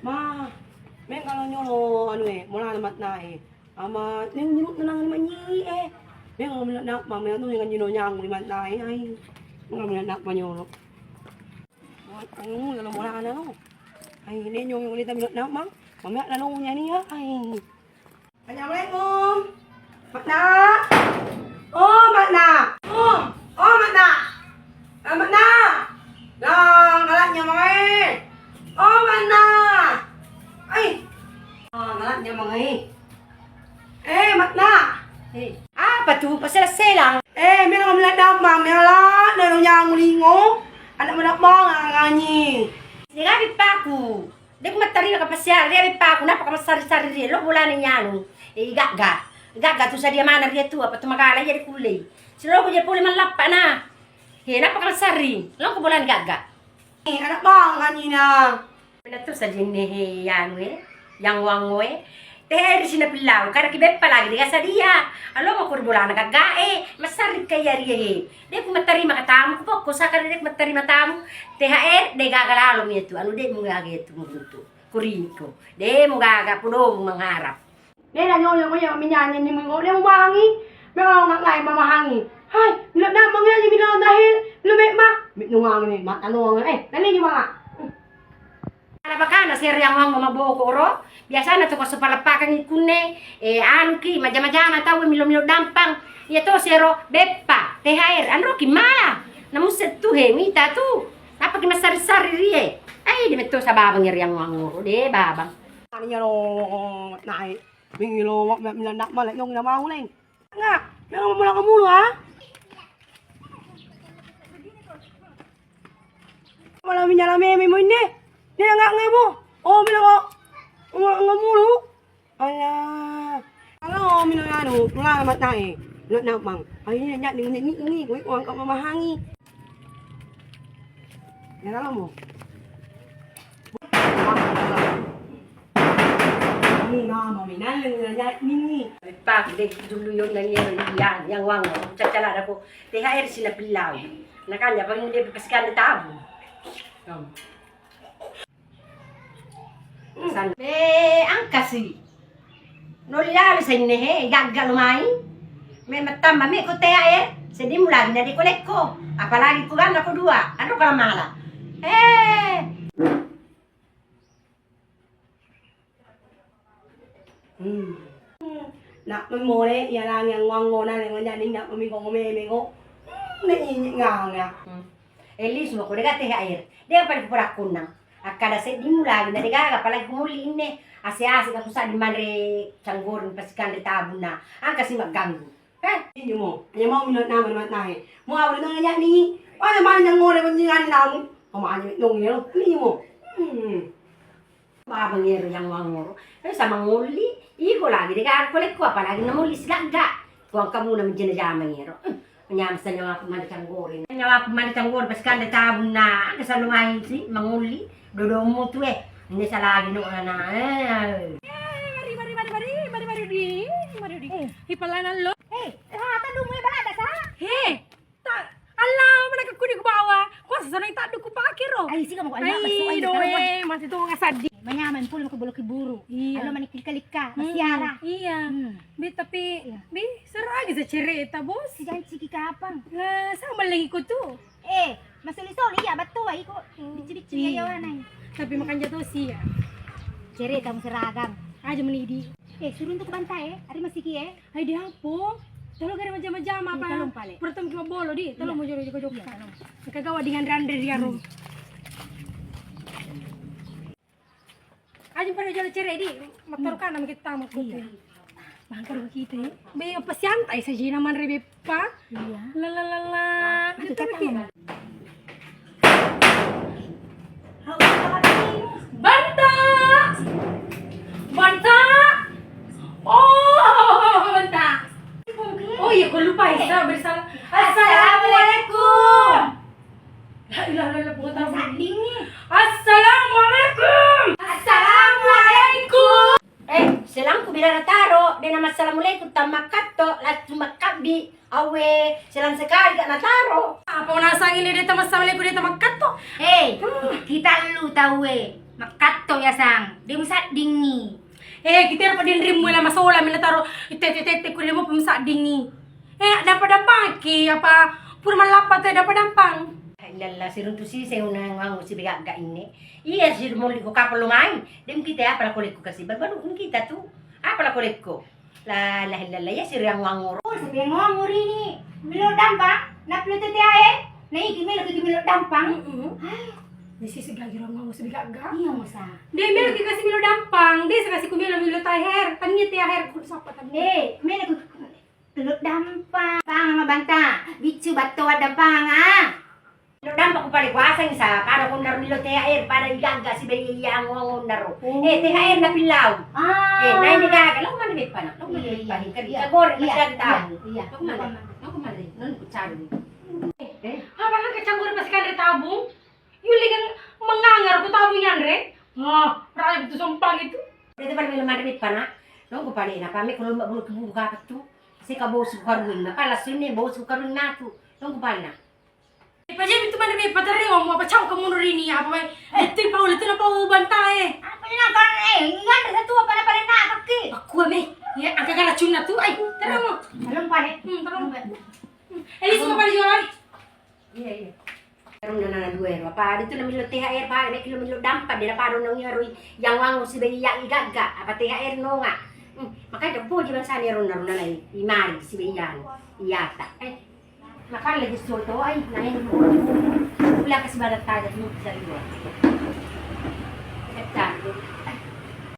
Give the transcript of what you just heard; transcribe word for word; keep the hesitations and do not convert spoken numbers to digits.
Ma, mega lo nyolo anu e, molana matna e. Ama, neng nyolo tenang ni manyi e. Mega lo melo na, ma, mega tu neng nyolo nyang ni matna e, ai. Mega lo melo na manyolo. Anu, lo molana lo. Ai, neng nyolo ni ta melo na, ma. Ma, mega lo nyani ya, ai. Assalamualaikum. Makna. Oh, Makna. Oh, oh, Makna. Ah, Makna. Lang, galaknya mai. Oh, Makna. Ai. Ah, galaknya mai. Eh, Makna. Eh, apa tu? Pasela-sela. Eh, melo melo damang, melo na nyang lingo. Anak mana bang nganyi. Sini kami paku. Dé' ku mattarima kapasiara, ria beppaku, nappa ka massari-sari rie, lo bolana nyanu, eh, gagga. Gagga tu sadia maneng ria tu, apa tu magala iya dé' kullei. Siloko je pole mallappa na. He, nappa ka massari, lo ko bolana gagga. Eh, anak bang, anjina. Mena tu sajenne he, anu e, yang wango e. Teh air sina pillau, kada ki beppa lagi dé' ga sadia. Alo mo kur bolana gagga e, massari ka iya rie he. Dé' ku mattarima katamu, ku pokko saka dé' ku mattarima tamu. T H R dé' gaga lalo mi tu, anu dé' mu gaga tu mutu. Kuriko. Dé' mu gaga podo mu mengharap. Dé' na nyoyo ko ya minyanyi ni mu dé' mu mangi. Memang ngai mamahangi. Hai, ndak ndak mangi aja minangi dahil. Lu mek ma. Mek nuangi mek ma tanuang eh. Nani ni mama. Alabakana seri yang wango maboko ro, biasana to ko sopaleppakang ikkunne, eh, anuki, maja-majana tau milo-milo dampang. Iya to sero beppa, T H R, anroki mala. Namusse tu he, mita tu. Napaki massari-sari rie. Ai, dé' metto sababang ri yang wango ro, dé' babang. Ani ro naik. Mingilo wa mila nak mala nyong ina mau leng. Nga, mela mula kamulu ha. Mala minyala meme mo inne. Dia nga ngai mo. Oh mila ko. Mula kamulu. Alah. Kalau mila anu, mula mat nae. Nak nak mang. Ayo nyak ni ni ni ni. Woi, orang kau mamahangi. Nalamo. Ni mama minalleng nanya nini. Pak, dé' dulu yon nanya yang, yang wang. Cacala dako. T H R sina pillau. Nakanya paling dé' pasikande tabu. San-, eh, angkasi. Noli lalo sennehe, gagga lo mai. Me mattamba me ko T H R, seddi mulagi na deko lekko. Apalagi ko ganna ko dua, anu kala mala. Eh. Hmm. Nak memole iya langi anguango na lengo jadi nak memi ko meme ko. Hmm, ne inyi nganga. Hmm. Eli semua ko dega T H R. Dega pada ko perakunna. Akkada seddimu lagi na degaga, apalagi ko mulli inne, ase-ase ka kusaddi manre canggoreng pasikanre tabunna, angka si magganggu. Eh, injo mo, injo mo minut nama mat nahe. Mo awal nang nyani, mana mana canggoreng penjingan namu, pamanya nong yelo, injo mo. Hmm. Baba ngero yang wangoro, eh sama ngolli, iko lagi degaga ko lekko, apalagi na mulli sigagga. Ko angkamuna menjena jamang ero. Eh, nyamsa nyawaku mani canggori. Nyawaku mani canggori pas kande tabunna. Ada selalu main si mangulli dodommu tu eh. Ini salah lagi no ana. Eh. Eh, mari, mari, mari, mari, mari, mari, di, mari, di. Eh. Ipalana lo. Eh, rata dulu mulai balada sa. He, ta, Allah, mana kekuni ku bawa. Kuasa sana tak duku pakai ro. Ai, sih kamu kok. Ai, doe, masih tuh ngasadi. Manyameng pole mako boloki buru. Iya. Allo manikka likka-likka, hmm, masiara. Iya. Hmm. Bi, tapi, iya, bi, seru aja sa cerita, Bos. Sijanciki kapang. Nah, sama lagi ko tu. Eh, masuli-suli iya, battua iko. Hmm. Bicci-bicci iya, iya, wanai. Tapi makanja tosi ya. Cerita museragang. Aja menidi. Eh, suruh untuk bantai, eh. Ari masiki, eh. Hai, di apa? Talo gare majama-jama apa? Iya, talo pale. Pertama ki mabbolo di, talo. Iya. Mau joro joko-joko. Iya, talo. Engka gawa dengan randre di aro. Hmm. Aja pada jolo cere di, matoro kana kita mau. Iya. Bangkar kita ya. Be apa santai saja naman rebe. Pa? Iya. La, la, la, la. Itu. Itu kan kita. Banta! Banta! Oh, Banta. Oh iya, kau lupa ya, salah, bersalah. Assalamualaikum. La ilaha illallah, bukan tahu. Assalamualaikum. Assalamualaikum. Eh, selangku bila nataro, de na massalamualaikum tammakkatto, langsung makkabbi. Awe, selang sekali ka nataro. Apa nasangi le de tamassalamualaikum de tamakkatto? Eh, kita lu tau e. Makkatto yasang, de' musaddingngi. Eh, kita apa dinrimmu la masola, mina taro tette-tette ku demo musaddingngi. Eh, dampa-dampangki apa pura mallappa te dampa-dampang. Hai lalla, siruntu sise unang wangu sibegagga inne. Iya, sirmolli ko kapal lo mai. Dem kita apa la kolekko kasi baru kita tu. Apa la kolekko? La ilaha illallah, iya siriang wangoro. Oh, sepi ngomong rini. Melo dampang, na pelu tete ae. Na iki melo ki melo dampang. Heeh. Hai. Desi segagi ruang ngomong sebi gaga. Iya, masa. De' melo ki kasi melo dampang. De' sekasi ku melo melo taher. Tania taher ku sapa tania. Eh, melo ku melo dampang. Pang mabanta. Bicu batto dampang ah. Lo dampa ku pale kuasang sa, pada konnaro milo T H R, pada igagga sibawa iya ango-ango naro. Oh. Eh, T H R na pillau. Ah. Eh, naini gaga, lo mana beppa na, lo mana beppa na. Iya, iya. Kagore, iya, masih ada tamu. Iya, iya. Lo mana? Lo mana? Non ku cari. Eh, apa kan kecanggur pas kan ada tamu? Yuli kan mengangar ku tamu yang re. Ah, raya itu sompang itu. Itu pale milo mana beppa na. Lo ku pale na, pame kalau mbak bulu kebu buka apa tu? Sika bos ku karun na, pala sunne bos ku karun na tu. Lo ku pale na. Paja itu mana me patareo mo apa cau kamu nurini apa mai. Itu Paula itu napa ubantae. Apa ni nakon eh, ingat satu apa napa nak kaki. Aku ame. Ya, angka kala cunna tu ai. Terang mo. Belum pale. Hmm, terang. Hmm. Eli semua pale jual ai. Iya, iya. Terus nana dua ya. Apa ada tu namilo T H R pale, meki lo milo dampa de' na pado nong iya rui yang wangu sibawa iya igagga apa T H R nonga. Hmm, makanya poji bangsani ronna ronna lai imari sibawa iya. Iya ta. Eh. Napallagi sulo to ai, naeng. Pula kasi barat taja tu bisa dua.